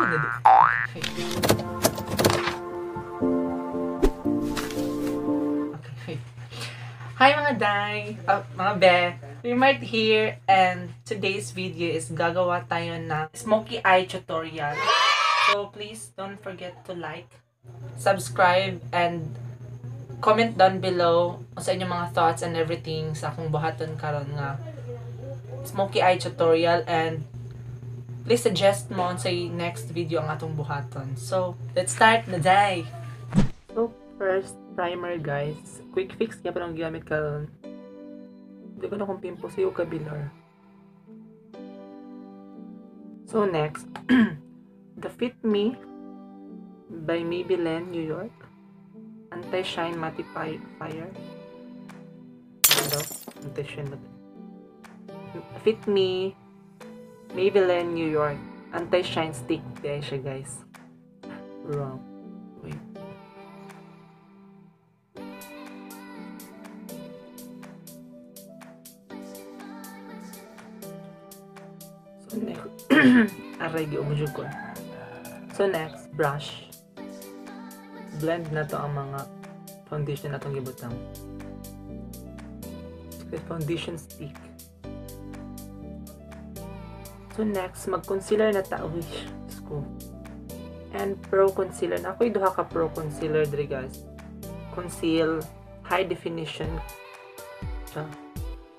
Okay. Okay. Hi mga day! Mga be! Remart here, and today's video is gagawa tayo ng smoky eye tutorial. So please don't forget to like, subscribe, and comment down below sa inyong mga thoughts and everything sa akong buhaton karon nga smoky eye tutorial, and please suggest mo sa next video ang atong buhaton. So, let's start na day! So, first primer guys. Quick fix kaya pa nang gamit karon. Hindi ko na kung pimples yung kabilar. So, next, the Fit Me by Maybelline New York Anti-Shine Mattifier. Ano? Anti-Shine Fit Me Maybelline New York Anti-Shine Stick. Kaya siya guys. Wrong. Wait. So next, aray, giumujog ko. So next, brush. Blend na to ang mga foundation na itong gibutang. Foundation stick. So next, mag-concealer na ta. Uy, ko. And pro concealer. Ako'y duha ka pro concealer diri guys. Conceal, high definition. Siya.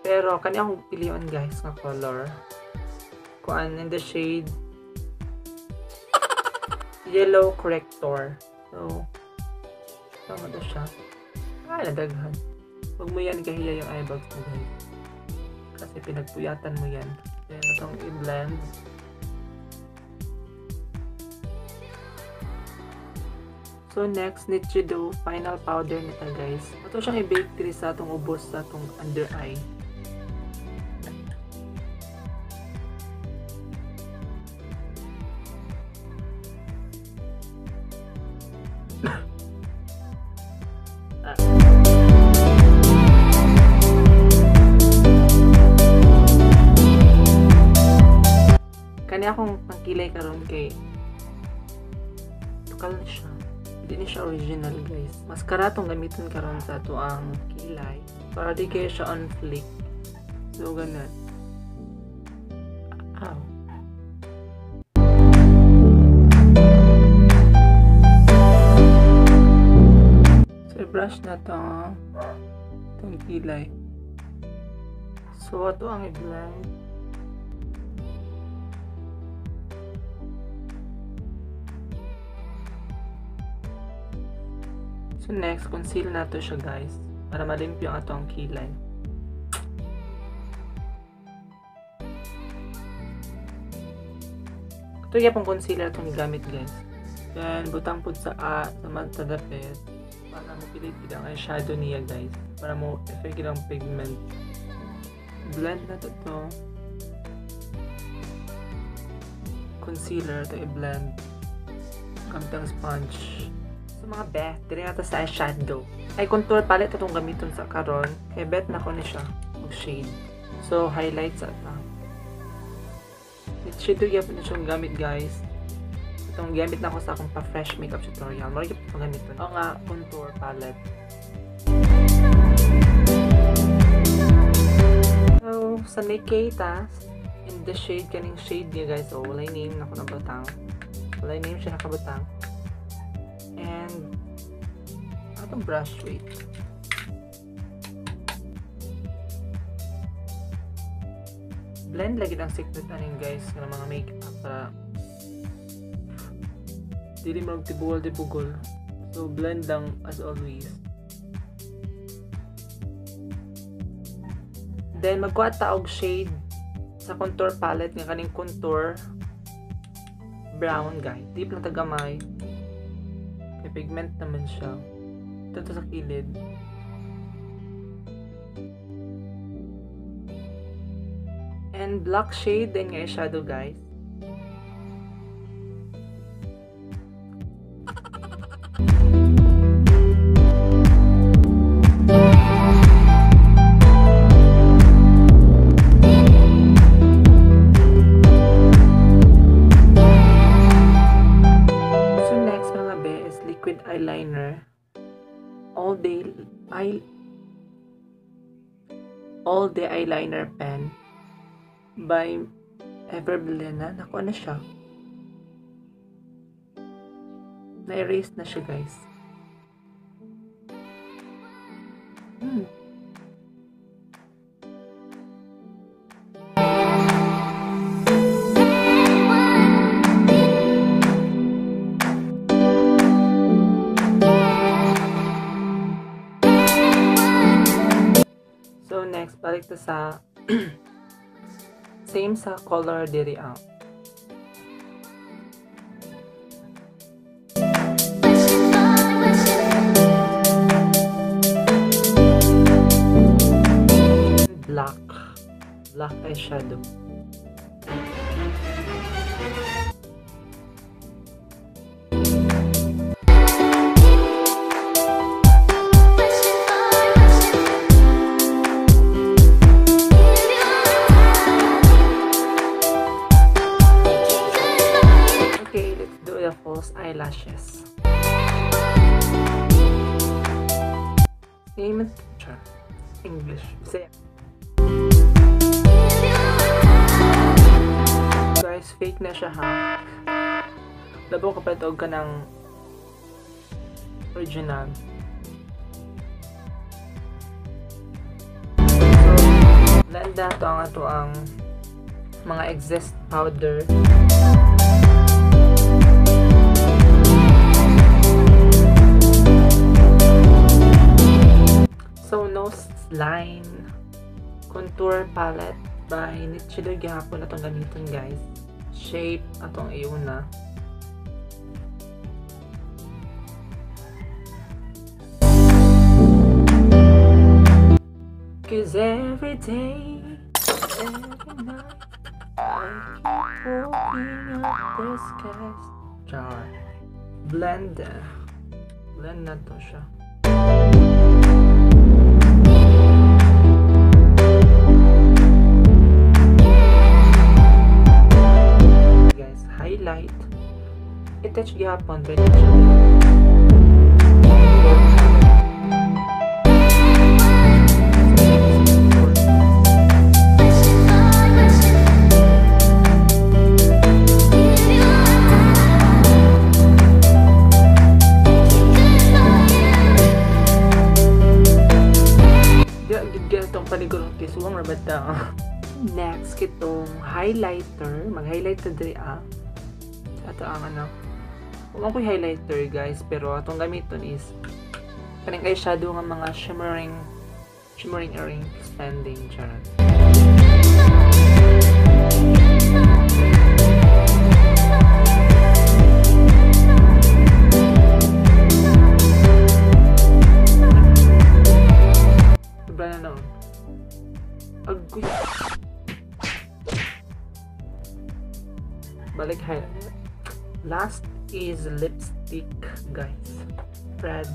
Pero kani akong pilion guys nga color. Kuan in the shade yellow corrector. So, tama na siya. Ay, nadaghan. Huwag mo yan kahiya yung eye bags mo guys. Kasi pinagpuyatan mo yan. Then, itong i-blend. So, next, Nichido final powder nito guys. Ito siyang i-bake diri sa atong ubos sa atong under eye. Kani akong pangkilay karon kay tukal na siya. Hindi ni siya original guys. Mascara tong gamiton karon sa ato ang kilay para di kayo siya on flick. So ganun. Ow. So i-brush na to itong kilay. So ato ang i-blend. So next, conceal na to siya guys para malimpyo ang atong kilay. Ito yung pong concealer itong gamit guys. Then butang po sa A sa mata dapit para mapilit ang eyeshadow niya guys. Para mo effect ang pigment. Blend na to to. Concealer to i-blend. Gamit ang sponge. So mga be, diri na to sa eyeshadow. Ay contour palette itong gamiton sa karon. Kay bet na ko ni siya og shade. So highlight sa ata. Nichido gyapon na siyang gamit guys. Itong gamit na ko sa akong pa-fresh makeup tutorial. Mura gyud itong gamiton. O nga contour palette. So sa Nikita in the shade kaning shade niya guys. Oh, walay name na ko nabutang. Walay name siya nakabutang. And atong brush, wait. Blend lagi ang secret aning guys ng mga makeup para dili mo tibugol-tibugol. So blend lang as always. Then magkuha ta og shade sa contour palette nga kaning contour brown guys. Deep lang ta gamay. May pigment naman siya. Ito to sa kilid. And black shade din nga eyeshadow guys. Eyeliner. All day eyeliner pen by Everbilena. Nakuha na siya. Na-erase na siya, guys. So next, balik to sa same sa color diri out. Black eyeshadow. Okay, let's do the false eyelashes. Same as English. Same. Guys, fake na siya ha. Labo kapatog ka ng original. So, blend na ito ang ato ang mga exist powder. So, nose line contour palette by Nichido gihapon atong gamiton, guys. Shape atong iuna. Cause every day, every night, I keep walking up the skies. Char. Blend. Blend na to siya. Guys, highlight. I-touch gihapon by Nichido. Next, kitong highlighter. Mag-highlight na diri ah. Ito ang ano. Wala ko'y highlighter, guys. Pero atong gamiton is kaning eyeshadow nga mga shimmering earring spending. Charot. Sobra na noon. Agoy. Balik highlight. Last is lipstick, guys. Red.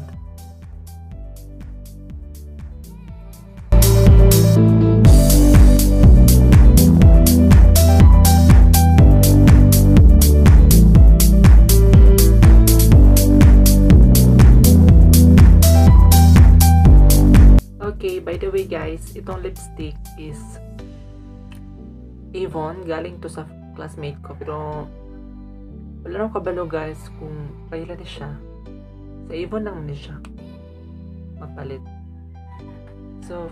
Okay, by the way, guys, itong lipstick is Avon. Galing to sa classmate ko, pero wala nang kabalo, guys, kung kailan ni siya. Sa Avon lang ni siya mapalit. So,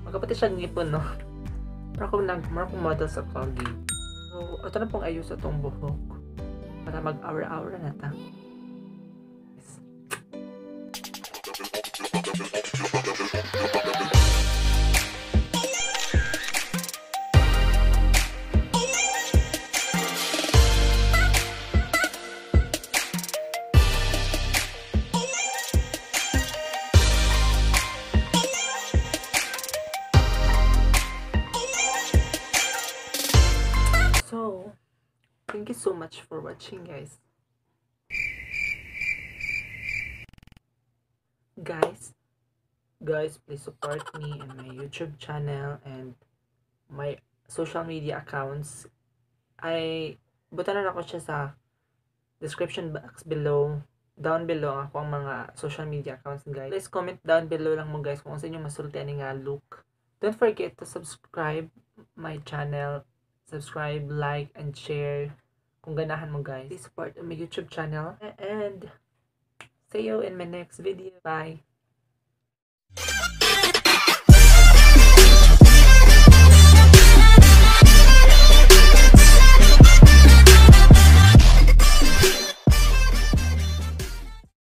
magkapatid siya ngipon, no? Pero kung model sa Colgate. So, ito na pong ayos itong buhok para mag-aura-aura na ta. Yes. So, thank you so much for watching, guys. Guys, please support me and my YouTube channel and my social media accounts. Ay, buta na ako siya sa Description box below, down below ang akong mga social media accounts, guys. Please comment down below lang mo, guys, kung unsa inyo masulti ani nga look. Don't forget to subscribe my channel. Subscribe, like, and share kung ganahan mo, guys. Please support my YouTube channel and see you in my next video. Bye!